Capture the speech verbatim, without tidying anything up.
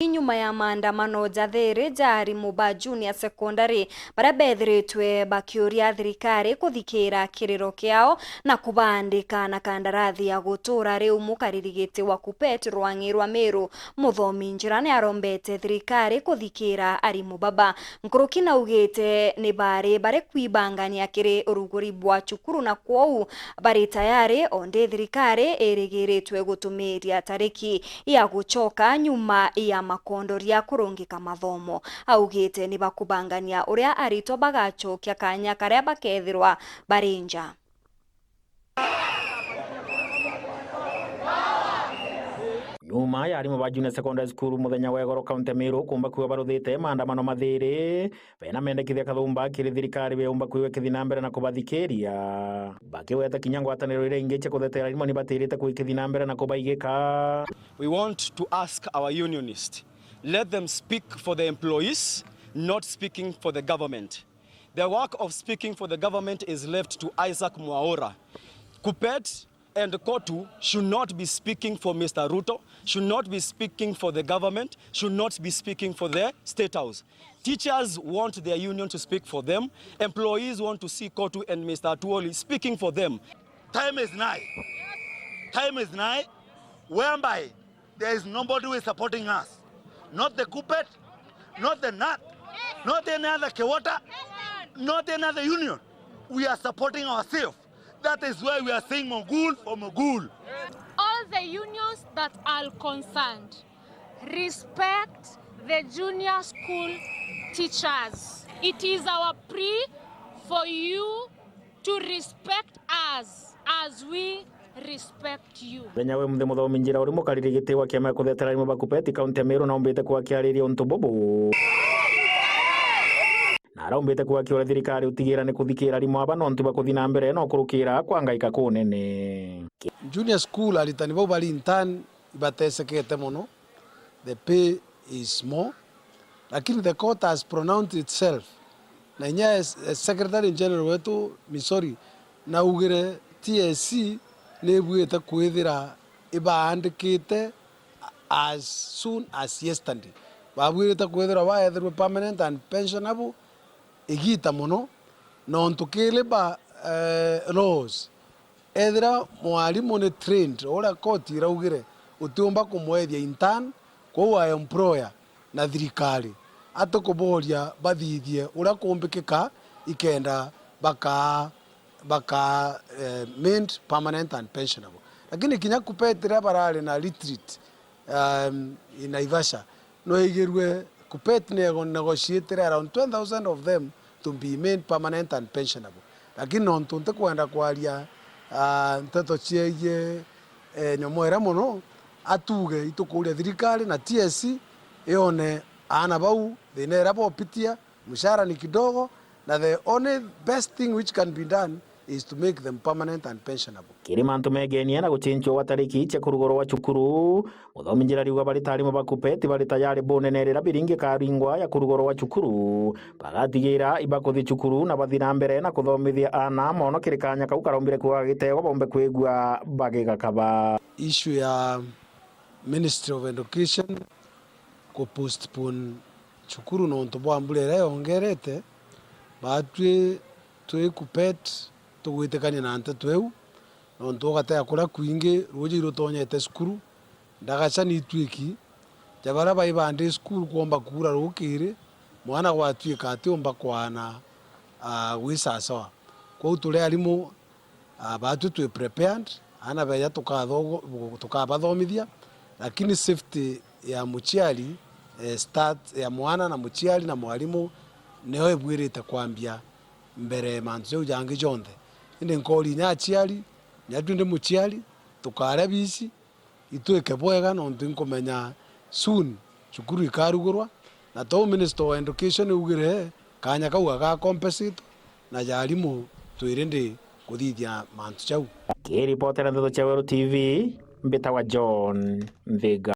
Nyuma ya maandamano ja thiiri ja arimu ba junior secondary, baria bethiritwe bakiuria thirikari kuthikira kiriro kiao na kubandika na kandarathi ya gutura, riu mukariri giti wa KUPPET rwang'i rwa Meru, Muthomi Njira, ni arombete thirikari kuthikira arimu baba. Nkuruki naugite ni bari bari kwibangania kiri uruguri bwa cukuru, na kwou bari tayari, ondi thirikari irigiritwe gutumiria tariki ya gucoka nyuma ya makondoria kurungika mathomo. Augite ni bakubangania uria aritwa bagacokia kanya karia bakethirwa bari nja. Nyuma ya arimu ba Junior Secondary School muthenya wa igoro kaunti ya Meru kuumba kuuga baruthite maandamano mathiiri, bena mendekithia kathumba kiri thirikari beumba kuuga ikithi na mbere na kubathikiria. Bakiweta kinya ngwataniro iria ingi cia kuthetera arimu ni batirite kuikithi na mbere na kubaigika. We want to ask our unionists, let them speak for the employees, not speaking for the government. The work of speaking for the government is left to Isaac Mwaura. KUPPET and KOTU should not be speaking for Mister Ruto, should not be speaking for the government, should not be speaking for the State House. Teachers want their union to speak for them. Employees want to see KOTU and Mister Atwoli speaking for them. Time is nigh. Time is nigh whereby there is nobody who is supporting us. Not the KUPPET, not the KNUT, not any other KEWOTA, not any other union. We are supporting ourselves. That is why we are saying Mogul for Mogul. All the unions that are concerned, respect the junior school teachers. It is our plea for you to respect us as we respect you. Muthenya wa umuthi, Muthomi Njira uri mukariri giti wa kiama gia kuthetera arimu ba KUPPET kaunti ya Meru naumbite kuga akiariria untu bubu. Na araumbite kuga akiuria thirikari utigira ni kuthikiira arimu aba nontu bakuthi na mbere na ukurukira kwangaika kunene. Junior school aritani bau bari intern ibatesekete mono, the pay is small, lakini the court has pronounced itself. Na inya, eh, Secretary General wetu Misori naugire T S C ni ibuite kwithira ibaandikite as soon as yesterday. Babuirite kwithirwa baethirwe permanent and pensionable igita mono, nontu ki labour, eh, laws, ethira mwarimu ni trained, uria koti iraugire utiumba kumwethia intern, kwou a employer na thirikari atikuboria bathithie uria kumbikika ikenda bakaa, bakaa, eh, made permanent and pensionable. Lakini kinya KUPPET riria barari na retreat, um, in Naivasha, no igirue KUPPET ni ego negotiate around twenty thousand of them to be made permanent and pensionable. Lakini nontu ntikwenda kwaria, ah, nteto ciegie, eh, nyomo iria mono, atuge itukuria thirikari na T S C ione aana bau thina iria bopitia, mshahara ni kidogo, na the only best thing which can be done is to make them permanent and pensionable. Kiri mantu megenie na gucenjua gwa tariki cia kurugurwa gwa cukuru, Muthomi Njira ariuga bari ta arimu ba KUPPET bari tayari bunene riria biringi karingwa ya kurugurwa gwa cukuru, bagatigira ibakuthi cukuru na bathi na mbere na kuthomithia aana mono kiri kanya kau karaumbire kuga gagitegwa bombe kwigua bagigakaba. Issue ya Ministry of Education ku postpone cukuru nontu bwa mbura iria yongerete, batwi twi KUPPET tugwitikania na nteto iu, nontu ugatea kuria kwingi ruuji irutonyete cukuru, ndagaca ni itwiki ja baria baibandi cukuru kwomba kuura rukiri, mwana gwatwika atiumba kwaana, aa, gwi sawasawa. Kwou turi arimu, aa, batwi twi prepared, aana beja tukatho-, tukabathomithia, lakini safety ya muciari, eh, start ya mwana na muciari na mwarimu nio ibuirite kwambia mbere mantu jau jangi jonthe. Indi nkori inya aciari, inya twi ndi muciari, tukaria bici, itwike bwega, nontu inkumenya soon cukuru ikarugurwa, na tou Minister wa Education augire kanya kau gagacompensate, na ja arimu twiri ndi kuthithia mantu jau. Kiripotera Nteto cia Weru T V, mbitagwa John Nthiga.